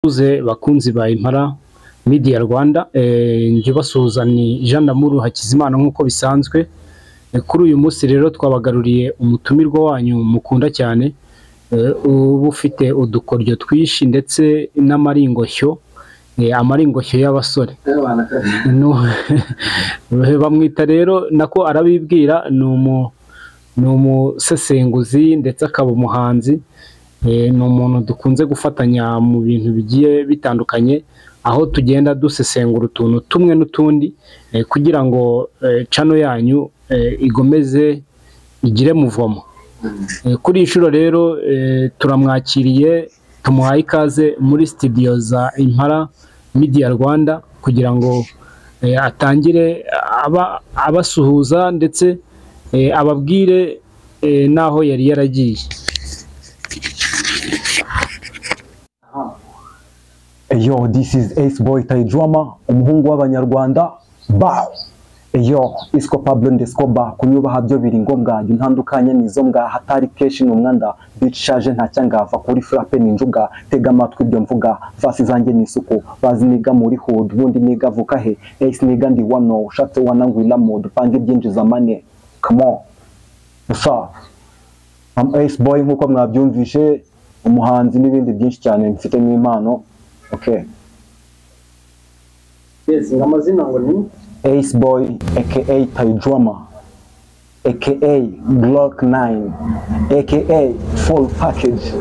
Uze bakunzi ba Impara Media Rwanda, njye basuhuza ni Jean D'Amour Hakizimana nk'uko bisanzwe. Kuri uyu munsi rero twabagaruriye umutumirwa wanyu mukunda cyane, uba ufite udukoryo twinshi ndetse n'amaringoshyo, amaringoshyo y'abasore. Bamwita rero nako arabibwira, ni umusesenguzi ndetse akaba umuhanzi. Ni umuntu dukunze gufatanya mu bintu bigiye bitandukanye, aho tugenda dusesengura utuntu tumwe n'utundi, kugira ngo channel yanyu igomeze igire muvomo. Kuri iyi nshuro rero turamwakiriye, tumuhaye ikaze muri studio za Impara Media Rwanda kugira ngo atangire abasuhuza ndetse ababwire n'aho yari yaragiye. Yo, this is Ace Boy Taydrama, umuhungu w'abanyarwanda. Bow. Yo, Isco Pablo Ndescoba, kunyubaha byo biri ngombwa, jya untandukanye nizo mbwa, hatari keshi ni umwanda, bitch shaje nta cyangava, kuri frappe ni injuga, tega amatwi ibyo mvuga, vasi zanjye ni isuku, bazi niga muri hood, ubundi niga vuka he, Ace niga ndi wano, ushatse wanangwiramo, dupange ibyinjiza mane. Come on. What's up? I'm Ace Boy nkuko mwabyumvishe, umuhanzi n'ibindi byinshi cyane mfitemo impano. Okay. Yes, amazina ngo ni Ace Boy aka Taydrama aka Glock 9 aka Full Package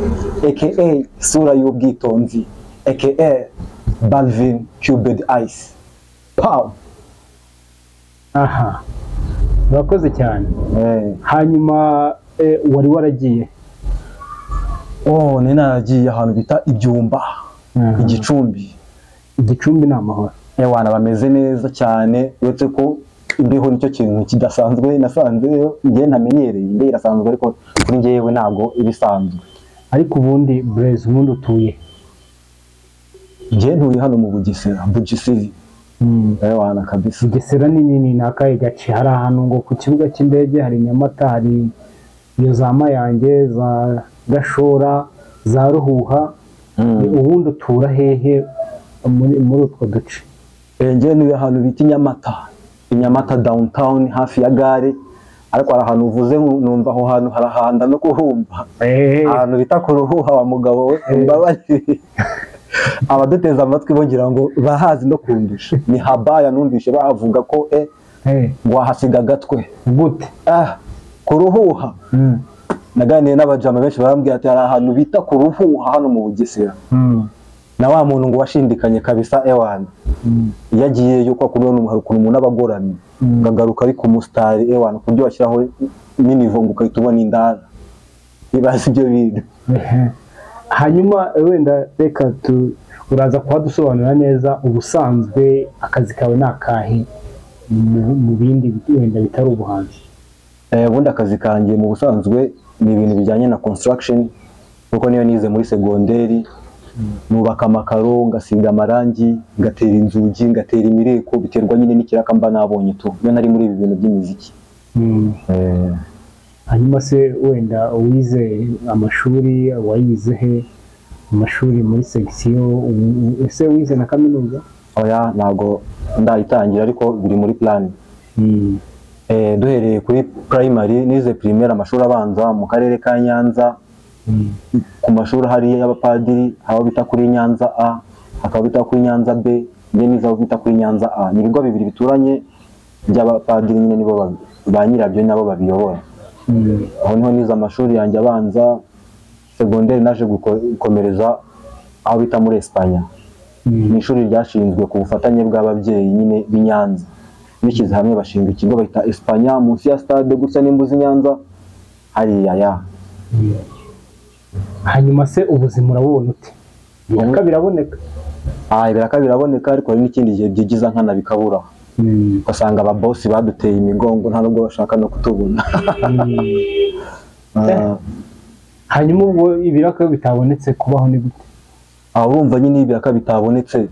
aka Sura y'ubwitonzi aka Balvin Cubed Ice. Pow. Aha. Urakoze cyane. Hanyuma wari waragiye? Oh, nari naragiye ahantu bita Ibyumba. Igicumbi. Igicumbi ni amahoro. Ewana bameze neza cyane, uretse ko imbeho nicyo kintu kidasanzwe nasanzeyo, njye ntamenyereye, imbeho irasanzwe ariko kuri njyewe ntabwo ibisanzwe. Ariko ubundi Blaise, ubundi utuye? Njye ntuye hano mu Bugesera, Bugesera. Ewana kabisa. Bugesera ni nini, ni akahe gace? Hari ahantu ngo ku kibuga cy'indege, hari Nyamata, hari iyo za Mayange, za Gashora, za Ruhuha. Ubundi utura hehe muri utwo duce? Njye ntuye ahantu bita Nyamata, Nyamata downtown hafi ya gare, ariko hari ahantu uvuze numva aho hantu harahanda no kuhumva. Ahantu bita ku Ruhuha wa mugabo we, mbabarire. Abaduteza amatwi bongira ngo bahazi no kundusha. Ni habaya numvishe bahavuga ko ngo wahasiga agatwe. Gute? Ku Ruhuha. Naganiye n'abajama benshi barambwira ati hari ahantu bita ku Ruhuha hano mu Bugesera. Na wa muntu ngo washindikanye kabisa ewana. Iyo agiye yuko akubona hari ukuntu umuntu aba agoramye, ngagaruka ari ku mustari ewana, ku buryo washyiraho n'inivo ngo ukahita ubona indara. Ibaze ibyo bintu. Hanyuma wenda reka uraza kuhadusobanurira neza, ubusanzwe akazi kawe ni akahe mu bindi wenda bitari ubuhanzi? Ubundi akazi kanjye mu busanzwe ni ibintu bijyanye na construction, kuko niyo nize muri segonderi. Nubaka amakaro, ngasiga amarangi, ngatera inzugi, ngatera imireko, biterwa nyine n'ikiraka mba nabonye tu. Iyo nari muri ibi bintu by'imiziki. Hanyuma se wenda wize amashuri, wayize he? Amashuri muri section, ese wize na kaminuza? Oya, ntabwo ndayitangira ariko biri muri plan. Duhereye kuri primary, nize primaire amashuri abanza mu karere ka Nyanza. Ku mashuri hari y'abapadiri, aho bita kuri Nyanza A, hakaba bita kuri Nyanza B, njye nize aho bita kuri Nyanza A. Ni ibigo bibiri bituranye by'abapadiri nyine, nibo ba nyirabyo nabo babiyobora. Aho niho nize amashuri yanjye abanza. Segonderi naje gukomereza aho bita muri Espanya. Ni ishuri ryashinzwe ku bufatanye bw'ababyeyi nyine b'i Nyanza. Bishyize hamwe bashinga ikigo bita Espanya, munsi ya stade gusa n'imbuzi Nyanza hariya ya. Hanyuma se ubuzima urabubona ute? Ibiraka biraboneka? Ibiraka biraboneka, ariko hari n'ikindi gihe byigiza nkana bikabura. Ugasanga ababosi baduteye imigongo nta nubwo bashaka no kutubona. Hanyuma ubwo ibiraka bitabonetse kubaho ni gute? Aho urumva nyine ibiraka bitabonetse,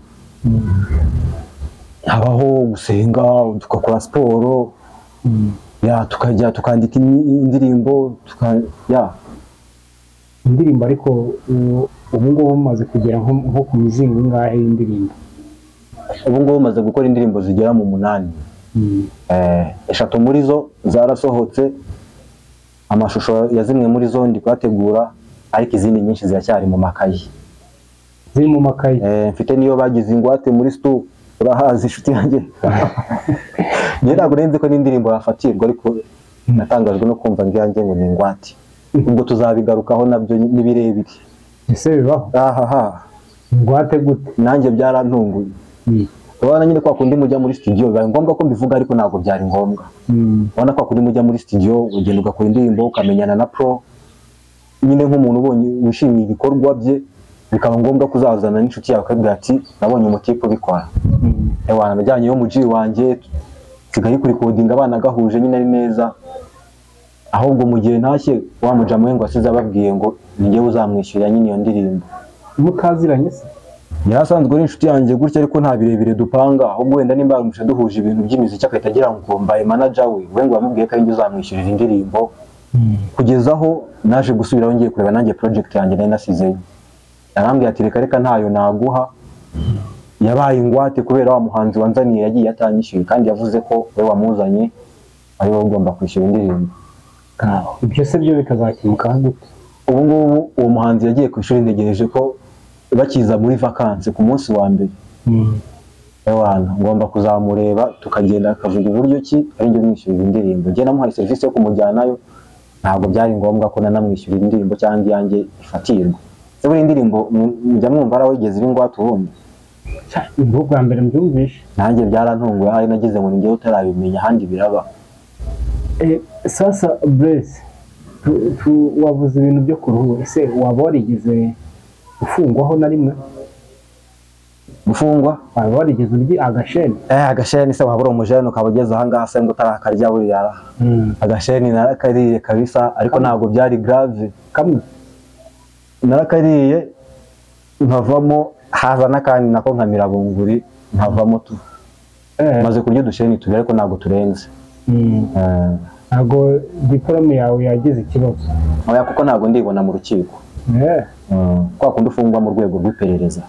habaho gusenga, tugakora siporo, ya tukajya tukandika indirimbo, ya indirimbo. Ariko Ubu ngubu umaze kugera nko ku mizingo ingahe y'indirimbo? Ubu ngubu maze gukora indirimbo zigera mu 8. 3 muri zo zarasohotse, amashusho ya zimwe muri zo ndi kuyategura, ariko izindi nyinshi ziracyari mu makayi. Ziri mu makayi. Mfite niyo bagize ingwate muri stu, urahazi inshuti yanjye. Njye ntabwo nari ko n'indirimbo yafatirwa, ariko natangajwe no kumva ngiyanjye ngo ni ingwate. Ubwo tuzabigarukaho nabyo ni birebire. Ese bibaho? Ahaha. Ingwate gute? Nanjye byarantunguye. Urabona nyine kwa kundi mujya muri studio, bibaye ngombwa ko mbivuga ariko ntabwo byari ngombwa. Urabona kwa kundi mujya muri studio ugenda ugakora indirimbo ukamenyana na pro, nyine nk'umuntu ubonye wishimiye ibikorwa bye, bikaba ngombwa kuzazana n'inshuti yawe akabwira ati nabonye umutipe ubikora. Ewana najyanye yo muji wanjye nsigaye kuri coding abana gahuje nyine ari neza. Ahubwo mu gihe ntashye wa mujama we ngo asize ababwiye ngo ninjye uzamwishyurira nyine iyo ndirimbo. Mutaziranye se? Yarasanzwe ari inshuti yanjye gutya, ariko nta birebire dupanga, ahubwo wenda nimba yaramutse duhuje ibintu by'imiziki akahita agira ngo mbaye manager we, we ngo bamubwiye ko ari njye uzamwishyurira indirimbo. Kugeza aho naje gusubiraho ngiye kureba nanjye project yanjye nari nasizeyo, arambwira ati reka reka ntayo naguha, yabaye ingwate kubera wa muhanzi wanzaniye yagiye atanyishyuye, kandi yavuze ko we wamuzanye ari wowe ugomba kwishyura indirimbo. Ibyo se byo bikazakemuka gute? Ubu ngubu uwo muhanzi yagiye ku ishuri, ntegereje ko bakiza muri vacances ku munsi wa mbere. Ewana ngomba kuzamureba tukagenda akavuga uburyo ki ari njye mwishyurira indirimbo. Njye namuhaye serivisi yo kumujyanayo, ntabwo byari ngombwa ko nanamwishyurira indirimbo cyangwa iyanjye ifatirwa. Se buri indirimbo mujya mwumva ari aho igeze iba ingwate ubundi? Ubwo bwa mbere mbyumvishe. Nanjye byarantunguye, ahari nagize ngo ninjye utarabimenya, ahandi biraba. Sasa Blaise, wavuze ibintu byo kuruhura, ese waba warigeze ufungwaho na rimwe? Gufungwa? Waba warigeze urya agasheni? Agasheni se waba uri umujene ukaba ugeze aha ngaha se ngo utarakarya buriya. Agasheni narakariye kabisa, ariko ntabwo byari grave. Kamwe? Narakariye nkavamo, haza n'akandi nako nkamira bunguri nkavamo tu. Maze kurya udusheni tubiri ariko ntabwo turenze. Ntabwo diplome yawe yagize ikibazo? Oya, kuko ntabwo ndibona mu rukiko. Kwa kundi ufungwa mu rwego rw'iperereza.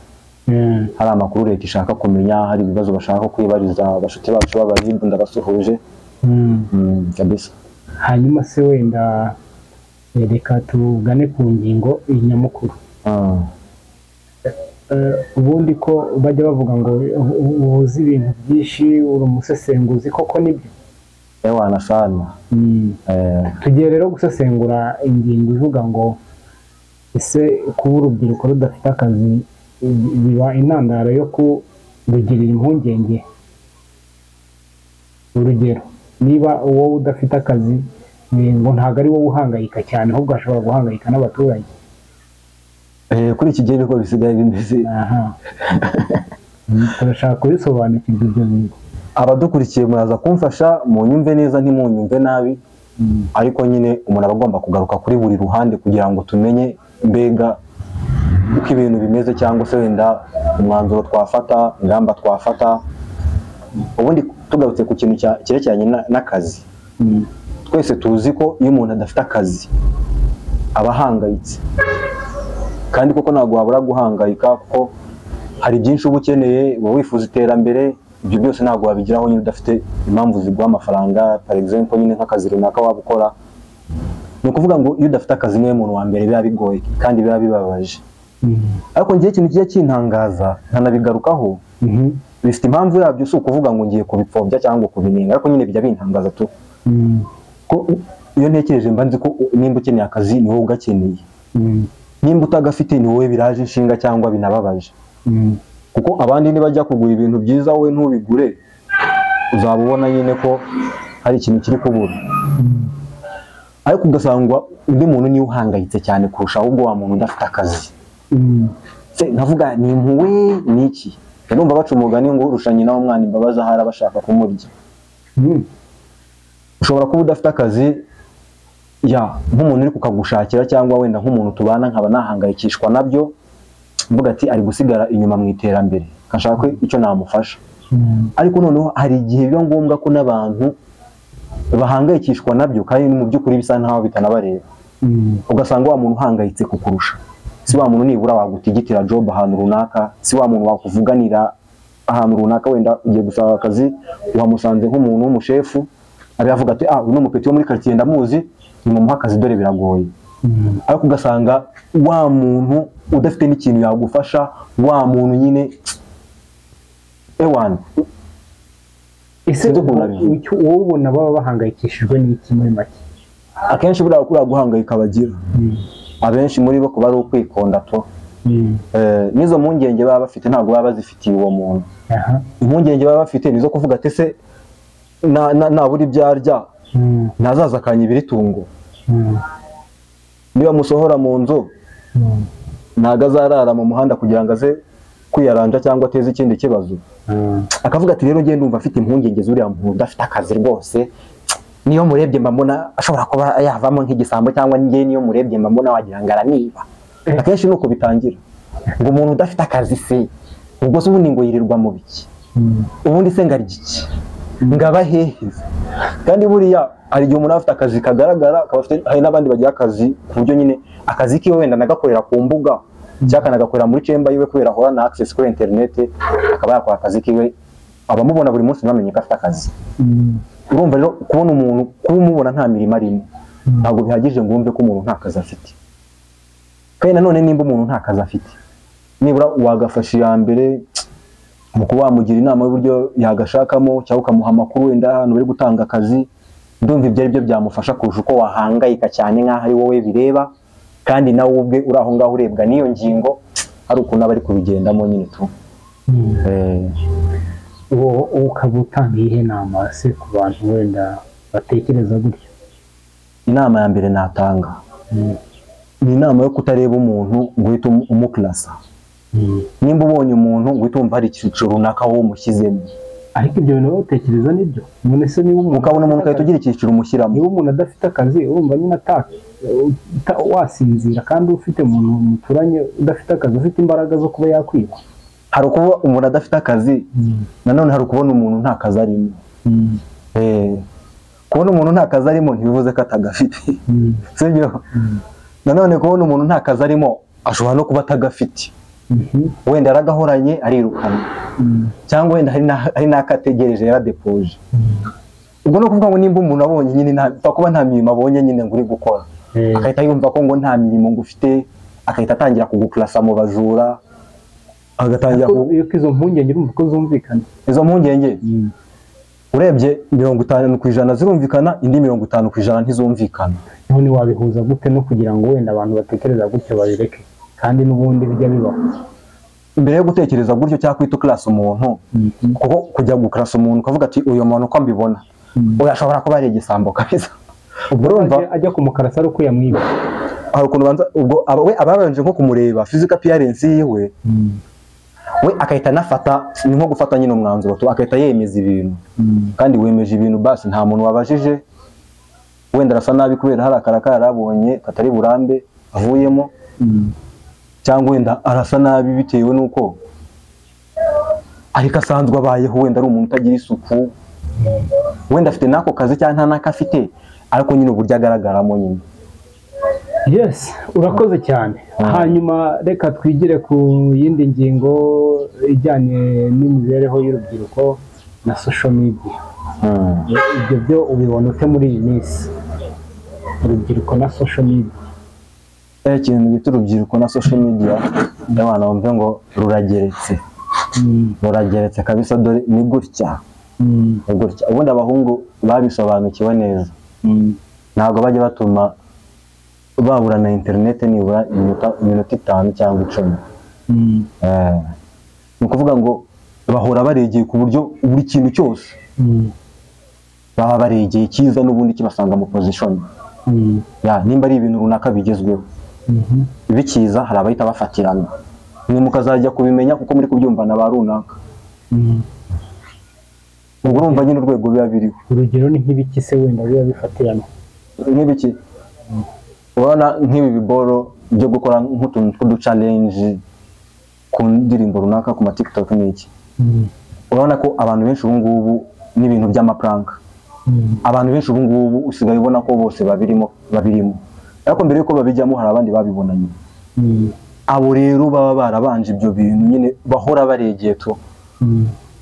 Hari amakuru leta ishaka kumenya, hari ibibazo bashaka kwibariza abashuti bacu b'abaribu, ndabasuhuje. Kabisa. Hanyuma se wenda reka tugane ku ngingo nyamukuru. Ubundi ko bajya bavuga ngo uzi ibintu byinshi, uri umusesenguzi, koko nibyo? Ewana sana. Tugiye rero gusesengura ingingo ivuga ngo ese kuba urubyiruko rudafite akazi biba intandaro yo kurugirira impungenge. Urugero, niba wowe udafite akazi ngo ntabwo ari wowe uhangayika cyane, ahubwo ashobora guhangayika n'abaturage. Kuri iki gihe niko bisigaye bimeze. Turashaka kubisobanukirwa ibyo bintu. Abadukurikiye muraza kumfasha munyumve neza ntimunyumve nabi, ariko nyine umuntu aba agomba kugaruka kuri buri ruhande kugira ngo tumenye mbega uko ibintu bimeze, cyangwa se wenda umwanzuro twafata, ingamba twafata. Ubundi tugarutse ku kintu cyerekeranye n'akazi, twese tuzi ko iyo umuntu adafite akazi aba ahangayitse, kandi koko ntabwo wabura guhangayika, kuko hari byinshi uba ukeneye, uba wifuza iterambere, ibyo byose ntabwo wabigeraho nyine udafite impamvu ziguha amafaranga. Par exemple nyine nk'akazi runaka waba ukora, ni ukuvuga ngo iyo udafite akazi niwe muntu wa mbere biba bigoye kandi biba bibabaje. Ariko ngiye ikintu kijya kintangaza nkanabigarukaho, bifite impamvu yabyo, si ukuvuga ngo ngiye kubipfobya cyangwa kubinenga, ariko nyine bijya bintangaza tu. Ko iyo ntekereje mba nzi ko nimba ukeneye akazi ni wowe ugakeneye, nimba utagafite ni wowe biraje inshinga cyangwa binababaje. Kuko abandi nibajya kugura ibintu byiza wowe ntubigure, uzaba ubona nyine ko hari ikintu kiri kubura. Ariko ugasanga undi muntu niwe uhangayitse cyane kurusha ahubwo wa muntu udafite akazi. Se nkavuga ni impuhwe ni iki? Ndumva baca umugani ngo urusha nyina w'umwana imbabazi ahari abashaka kumurya. Ushobora kuba udafite akazi ya nk'umuntu uri kukagushakira, cyangwa wenda nk'umuntu tubana nkaba nahangayikishwa nabyo, mvuga ati ari gusigara inyuma mu iterambere, nkashaka icyo namufasha. Ariko noneho hari igihe biba ngombwa ko n'abantu bahangayikishwa nabyo kandi mu by'ukuri bisa nkaho bitanabareba, ugasanga wa muntu uhangayitse kukurusha. Si wa muntu nibura wagutigitira job ahantu runaka, si wa muntu wakuvuganira ahantu runaka. Wenda ugiye gusaba akazi, wamusanze nk'umuntu w'umushefu, abe yavuga ati: "Ah, uno mupeti wo muri quartier ndamuzi, nimumuha akazi, dore biragoye." Ariko ugasanga wa muntu udafite n'ikintu yagufasha, wa muntu nyine ewan. Ese Sinzi ukuntu nabivuga. Icyo wowe ubona, baba bahangayikishijwe n'iki muri make? Akenshi buriya kuriya guhangayika bagira, abenshi muri bo kuba ari ukwikonda to. N'izo mpungenge baba bafite ntabwo baba bazifitiye uwo muntu. Impungenge baba bafite ni izo kuvuga ati: "Ese nabura ibyo arya, ntazaza akanyibira itungo? Niba musohora mu nzu, ntabwo azarara mu muhanda kugira ngo aze kwiyaranja cyangwa ateze ikindi kibazo?" Akavuga ati: "Rero ngende ndumva afite impungenge z'uriya muntu udafite akazi rwose. Niyo murebye mba mbona ashobora kuba yavamo nk'igisambo, cyangwa njye niyo murebye mba mbona wagira ngo araniba." Akenshi nuko bitangira, ngo umuntu udafite akazi se, ubwo se ubundi ngo yirirwa mu biki? Ubundi se ngarya iki? Ngaba hehe? Kandi buriya hari igihe umuntu aba afite akazi kagaragara, akaba afite, hari n'abandi bagira akazi ku buryo nyine akazi kiwe wenda anagakorera ku mbuga cyangwa akanagakorera muri chamber yiwe, kubera ahora na access kuri internet, akaba yakora akazi kiwe, abamubona buri munsi ntibamenye ko afite akazi. Urumva rero, kubona umuntu, kuba umubona nta mirimo arimo, ntabwo bihagije ngo wumve ko umuntu nta kazi afite. Kandi nanone nimba umuntu nta kazi afite, nibura wagafasha iya mbere mu kuba wamugira inama y'uburyo yagashakamo, cyangwa ukamuha amakuru wenda ahantu bari gutanga akazi. Ndumva ibyo ari byo byamufasha kurusha uko wahangayika cyane nk'aho ari wowe bireba, kandi nawe ubwe uri aho ngaho urebwa n'iyo ngingo, hari ukuntu aba ari kubigendamo nyine tu. Uwo ukaba utanga iyihe nama se ku bantu wenda batekereza gutyo? Inama ya mbere natanga ni inama yo kutareba umuntu ngo uhite umuklasa. Nimba ubonye umuntu ngo uhite wumva hari icyiciro runaka wowe umushyizemo. Ariko ibyo bintu wowe utekereza nibyo? None se niba umuntu Ukabona umuntu ugahita ugira icyiciro umushyiramo. Niba umuntu adafite akazi, urumva nyine wasinzira kandi ufite umuntu muturanye udafite akazi, ufite imbaraga zo kuba yakwiba? Hari ukuba umuntu adafite akazi, nanone hari ukubona umuntu nta kazi arimo. Kubona umuntu nta kazi arimo ntibivuze ko atagafite, sibyo? Nanone kubona umuntu nta kazi arimo, ashobora no kuba atagafite, wenda yaragahoranye arirukana, cyangwa wenda hari n'ako ategereje yaradepoje. Ubwo ni ukuvuga ngo nimba umuntu abonye nyine pfa kuba nta mirimo abonye nyine ngo uri gukora, agahita yumva ko ngo nta mirimo ngo ufite, agahita atangira kuguklasa mu bajura, agatangira Yuko izo mpungenge urumva ko zumvikana? Izo mpungenge, urebye 50% zirumvikana, indi 50% ntizumvikana. None wabihuza gute no kugira ngo wenda abantu batekereza gutyo babireke, kandi n'ubundi bijya bibaho? Mbere yo gutekereza gutyo cyangwa kwita uklasa umuntu, kuko kujya guklasa umuntu ukavuga ati: "Uyu muntu uko mbibona, uyu ashobora kuba ari igisambo kabisa," ubwo urumva Ajya kumukarasa ari uko yamwiba. Hari ukuntu banza ubwo we ababanje nko kumureba physical appearance yiwe, we agahita anafata, ni nko gufata nyine umwanzuro tu, agahita yemeza ibintu. Kandi wemeje ibintu basi nta muntu wabajije. Wenda arasa nabi kubera hari akaraka yarabonye katari burambe avuyemo, cyangwa wenda arasa nabi bitewe n'uko ariko asanzwe abayeho, wenda ari umuntu utagira isuku, wenda afite n'ako kazi cyangwa nta n'ako afite, ariko nyine uburyo agaragaramo nyine. Yes, urakoze cyane. Hanyuma reka twigire ku yindi ngingo ijyanye n'imibereho y'urubyiruko na social media. Ibyo byo ubibona ute muri iyi minsi, urubyiruko na social media? Ikintu bita urubyiruko na social media, abana bumve ngo rurageretse. Rurageretse kabisa. Dore ni gutya, ni gutya. Ubundi abahungu babisobanukiwe neza ntabwo bajya batuma babura na interineti nibura iminota 5 cyangwa 10. Ni ukuvuga ngo bahora baregeye, ku buryo buri kintu cyose baba baregeye cyiza n'ubundi kibasanga mu position. Ya, nimba ari ibintu runaka bigezweho bikiza, hari abahita bafatirana, mwe mukazajya kubimenya kuko muri kubyumva na ba runaka. Ubwo urumva nyine urwego biba biriho. Urugero ni nk'ibiki se wenda biba bifatirana? Nk'ibiki? Urabona nk'ibi biboro byo gukora nk'utuntu tw'uduchallenge ku ndirimbo runaka ku ma TikTok n'iki, urabona ko abantu benshi ubu ngubu n'ibintu by'amaprank, abantu benshi ubu ngubu usigaye ubona ko bose babirimo, ariko mbere yuko babijyamo hari abandi babibona nyuma. Abo rero baba barabanje ibyo bintu nyine bahora baregeye tu.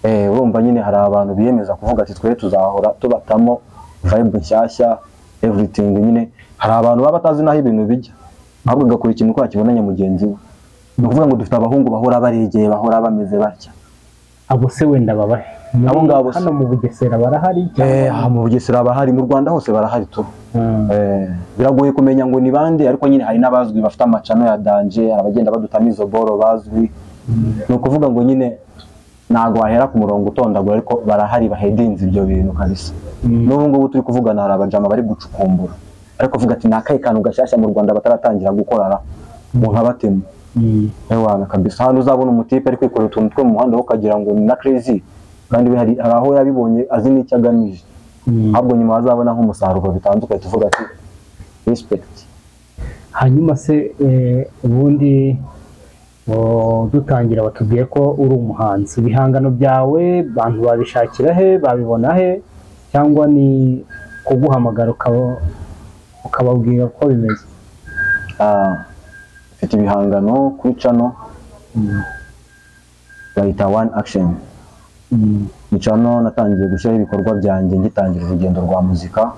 Urumva nyine hari abantu biyemeza kuvuga ati twe tuzahora tubatamo vibe nshyashya everything nyine. Hari abantu baba batazi naho ibintu bijya, ahubwo agakora ikintu uko akibonanye mugenzi we. Ni ukuvuga ngo dufite abahungu bahora baregeye, bahora bameze batya. Abo se wenda babahe? Abo ngabo hano mu Bugesera barahari? Mu Bugesera bahari, mu Rwanda hose barahari tu. Biragoye kumenya ngo ni bande, ariko nyine hari n'abazwi bafite amacano ya danje, abagenda badutamo izo boro bazwi. Ni ukuvuga ngo nyine ntago wahera ku murongo utondagura, ariko barahari bahedinze ibyo bintu kabisa. N'ubu ngubu turi kuvugana hari abajama bari gucukumbura, ariko vuga ati nakaye kantu gashyashya mu Rwanda bataratangira gukorara ngo nkabatemo. Ewana kabisa, hano uzabona umutipe ari kwikorera utuntu two mu muhanda ukagira ngo ni na crazy, kandi hari aho yabibonye azi n'icyo agamije. Ahubwo nyuma bazabona nk'umusaruro bitandukanye, tuvuga ati respect. Hanyuma se ubundi dutangira batubwiye ko uri umuhanzi, ibihangano byawe bantu babishakira he, babibona he, cyangwa ni kuguhamagara ukababwira ko bimeze? Mfite ibihangano kuri channel bayita One Action. Ni channel natangiye gushyiraho ibikorwa byanjye ngitangira urugendo rwa muzika.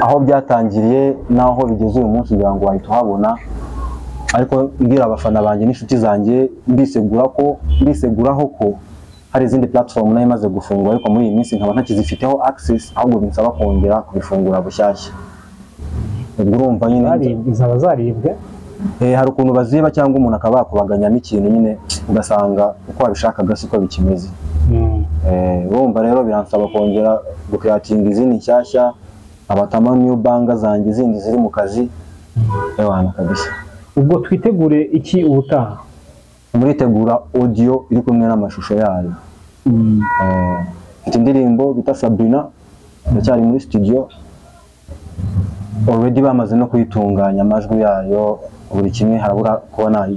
Aho byatangiriye naho bigeze uyu munsi kugira ngo wahita uhabona, ariko mbwira abafana banjye n'inshuti zanjye mbiseguraho ko hari izindi platform nayo imaze gufungura, ariko muri iyi minsi nkaba ntakizifiteho access, ahubwo binsaba kongera kubifungura bushyashya. Ubwo urumva nyine zaba zaribwe. Hari ukuntu baziba cyangwa umuntu akaba yakubaganyamo ikintu nyine ugasanga uko wabishakaga siko bikimeze. Urumva rero biransaba kongera gukreatinga izindi nshyashya, abatama new banga zanjye zindi ziri mu kazi. Ewana kabisa. Ubwo twitegure iki ubutaha? Muritegura audio iri kumwe n'amashusho yayo. Mfite indirimbo bita Sabrina, ndacyari muri studio, already bamaze no kuyitunganya amajwi yayo, buri kimwe harabura kubona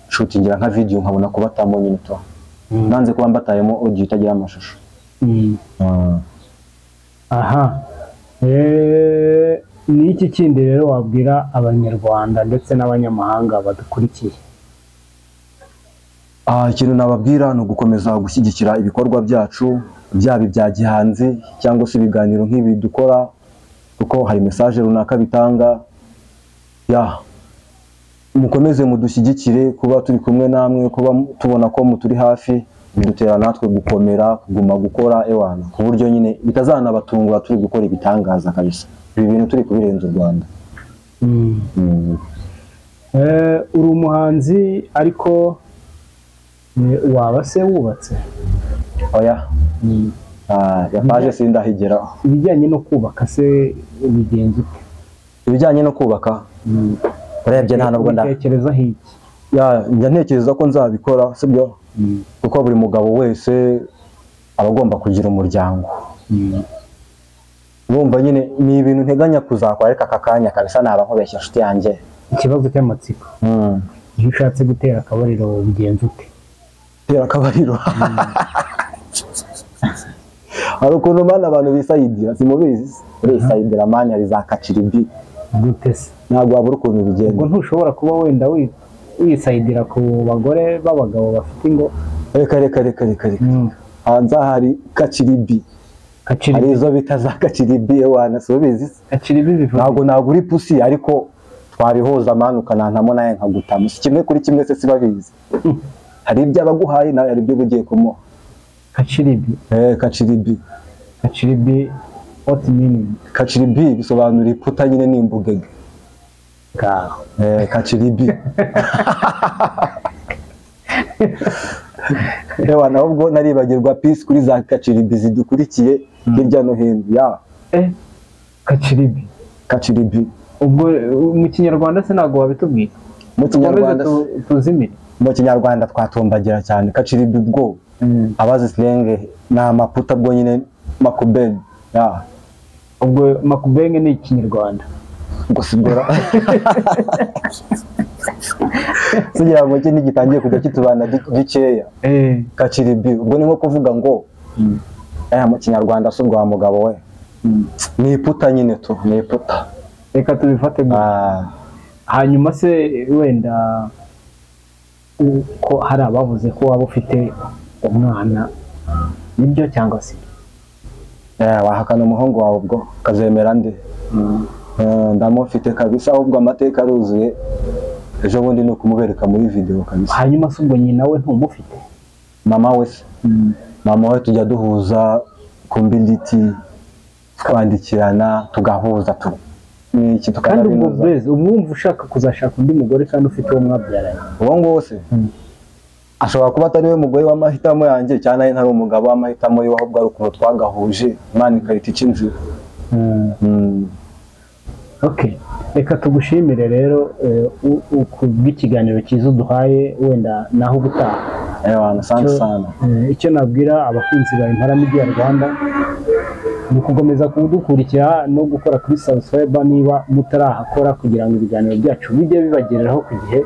shootingira nka video nkabona kubatamo nyine to. Nanze kuba mbatayemo audio itagira amashusho. Aha. Ni iki kindi rero wabwira abanyarwanda ndetse n'abanyamahanga badukurikiye? Ikintu nababwira ni ugukomeza gushyigikira ibikorwa byacu, byaba ibya gihanzi cyangwa se ibiganiro nk'ibi dukora, kuko hari message runaka bitanga. Mukomeze mudushyigikire, kuba turi kumwe namwe, kuba tubona ko muturi hafi, bidutera natwe gukomera, kuguma gukora ewana, ku buryo nyine bitazanabatungura turi gukora ibitangaza kabisa. Ibi bintu turi kubirenza u Rwanda. Uri umuhanzi ariko waba se wubatse? Oya. Yapaje sindahigeraho. Ibijyanye no kubaka se ubigenza ute? Ibijyanye no kubaka urebye nta nubwo ndatekereza hiki. Njya ntekereza ko nzabikora, sibyo? Kuko buri mugabo wese aba agomba kugira umuryango. Urumva nyine ni ibintu nteganya kuzakora, ariko aka kanya kabisa naba nkubeshya inshuti yanjye. Ikibazo cy'amatsiko. Iyo ushatse gutera akabariro ubigenza ute? Gutera akabariro hari ukuntu mana abantu bisayidira, simubizi urisayidira mani hari za kaciribi gute se? Ntabwo wabura ukuntu bigenda. Ubwo ntushobora kuba wenda wisayidira ku bagore b'abagabo bafite ingo? Reka reka reka reka reka. Hanze hari kaciribi. Hari izo bita za kaciribi ewana, simubizi kaciribi bivuga ntabwo nagura ipusi, ariko twabihuza mani ukanantamo naye nkagutamo, si kimwe kuri kimwe se sibabizi. Hari ibyo abaguhaye nawe hari ibyo ugiye kumuha. Kaciribi. Kaciribi. Kaciribi what meaning? Kaciribi bisobanura iputa nyine n'imbugege. Kaciribi. Ewa nahubwo naribagirwa peace kuri za kaciribi zidukurikiye hirya no hino. Ya. Kaciribi. Kaciribi. Ubwo mu Kinyarwanda se ntago wabitubwira? Mu Kinyarwanda tuzimire. Mu Kinyarwanda twatumbagira cyane. Kaciribi ubwo abazi slang ni amaputa bwo nyine makubeni. Ya. Ubwo makubenge ni Ikinyarwanda. Gusigura. Sugira ngo iki nigitangiye kujya kitubana gikeya. Kaciribi ubwo ni nko kuvuga ngo mu Kinyarwanda si ubwa mugabo we. Ni iputa nyine tu, ni iputa. Reka tubifate. Hanyuma se wenda uko hari abavuze ko waba ufite umwana, nibyo cyangwa se? Wahakana umuhungu wawe ubwo ukazemera nde? Ndamufite kabisa, ahubwo amateka aruzuye, ejo bundi ni ukumubereka muri video kabisa. Hanyuma se ubwo nyina we ntumufite? Mama we se, mama we tujya duhuza ku mbiliti, twandikirana tugahuza tu n'iki Kandi ubwo tukanabinoza. Blaise, umwumva ushaka kuzashaka undi mugore kandi ufite uwo mwabyaranye? Uwo nguwo se ashobora kuba atari we mugore w'amahitamo yanjye, cyangwa nawe ntari umugabo w'amahitamo yiwe, ahubwo ari ukuntu twagahuje Imana ikahita ica inzira. Okay, reka tugushimire rero ku bw'ikiganiro cyiza uduhaye, wenda naho ubutaha. Ewana, asante sana. Icyo nabwira abakunzi ba Impara Media Rwanda ni ukukomeza kudukurikira no gukora kuri subscribe niba mutarahakora, kugira ngo ibiganiro byacu bijye bibagereraho ku gihe.